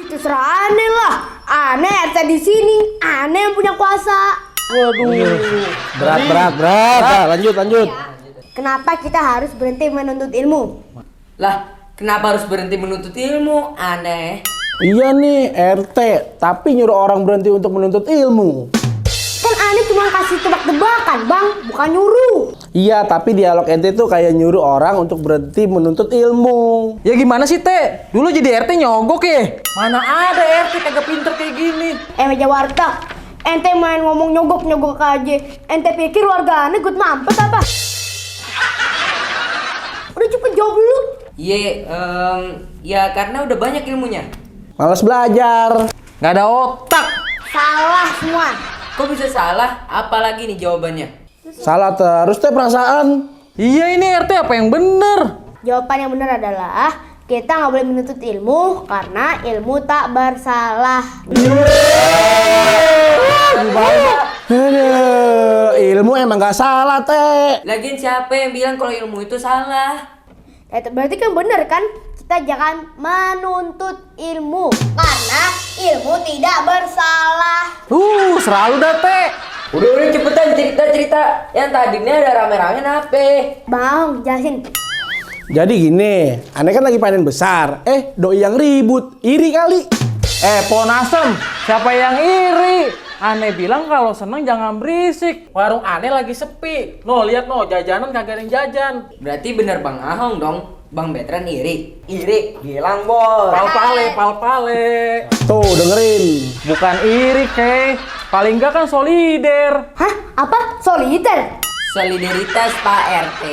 terserah aneh lah. Aneh RT di sini, aneh yang punya kuasa. Waduh. Berat. Nah, lanjut. Kenapa kita harus berhenti menuntut ilmu? Lah, kenapa harus berhenti menuntut ilmu? Aneh. Iya nih RT, tapi nyuruh orang berhenti untuk menuntut ilmu. Kan aneh cuma kasih tebak-tebakan, Bang, bukan nyuruh. Iya, tapi dialog ente tuh kayak nyuruh orang untuk berhenti menuntut ilmu. Ya gimana sih Teh? Dulu jadi RT nyogok ya? Mana ada RT kagak pinter kayak gini. Meja warteg, ente main ngomong nyogok aja. Ente pikir warga aneh ikut mampet apa? Udah cepet jawab dulu. Ya karena udah banyak ilmunya. Malas belajar. Nggak ada otak. Salah semua. Kok bisa salah? Apalagi nih jawabannya? Salah terus teh perasaan. Iya ini RT apa yang bener? Jawaban yang benar adalah kita nggak boleh menuntut ilmu karena ilmu tak bersalah. Aduh, ilmu emang gak salah teh. Lagian siapa yang bilang kalau ilmu itu salah? Berarti kan benar kan? Kita jangan menuntut ilmu karena ilmu tidak bersalah. Selalu dah Teh. Udah cepetan cerita. Yang tadinya ada rame-rame nape? Bang, jelasin. Jadi gini, aneh kan lagi panen besar. Doi yang ribut, iri kali. Ponasem, siapa yang iri? Aneh bilang kalau seneng jangan berisik. Warung aneh lagi sepi. No, lihat no, jajanan kagak ada yang jajan. Berarti bener Bang Ahong dong. Bang Betran iri. Iri, bilang bos. Pal-pale. Tuh dengerin. Bukan iri, Kay. Paling enggak kan solider. Hah? Apa? Soliter? Solidaritas Pak RT.